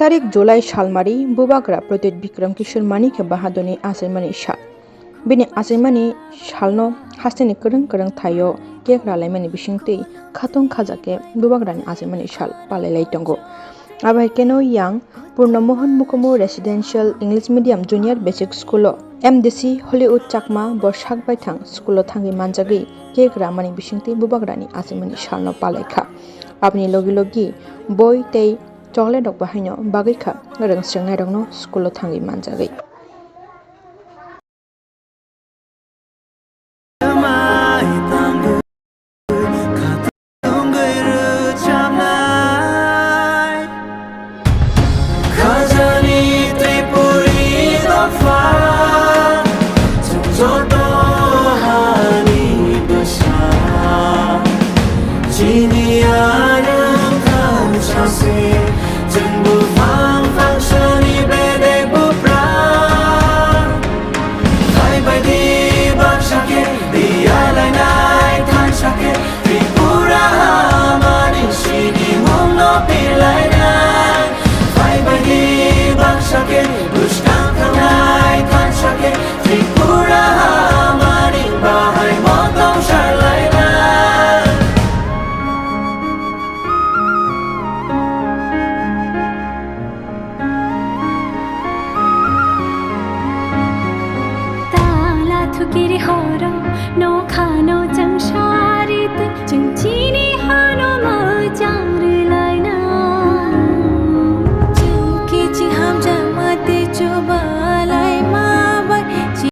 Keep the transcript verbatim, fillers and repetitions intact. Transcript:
Tarik July salmari Bubagra Pradyut Bikram Kishore Manikya Bahadurni achaimani sal. Bini achaimani salno hasteni kwrwng kwrwng thaio cake ralaimani bisingtwi khatong khaja khe Bubagrani achaimani sal palailai tongo. Abo hai kheno yang Purno Mohan Mukumu Residential English Medium Junior Basic School o M D C Hollywood Chakma bo sak baithang school o thangwi manjagwi cake ramani bisingtwi Bubagrani achaimani salno palaikha. Aboni logi logi boi tei chocolate rok bahaino bagwi kha rwng swrwngnairokno school o thangwi manjagwi. Chini arwng thansa se, chwng buphang phangsani bedek buphang. Phaibai di baksa khe, biyalainai thansa khe, Tripura hamani sinimungno pilainai. Phaibai di baksa khe, bwskang thangnai thansa khe, Tripura hamani bahai motong sarlaina. Tala thukiri horo, nokha no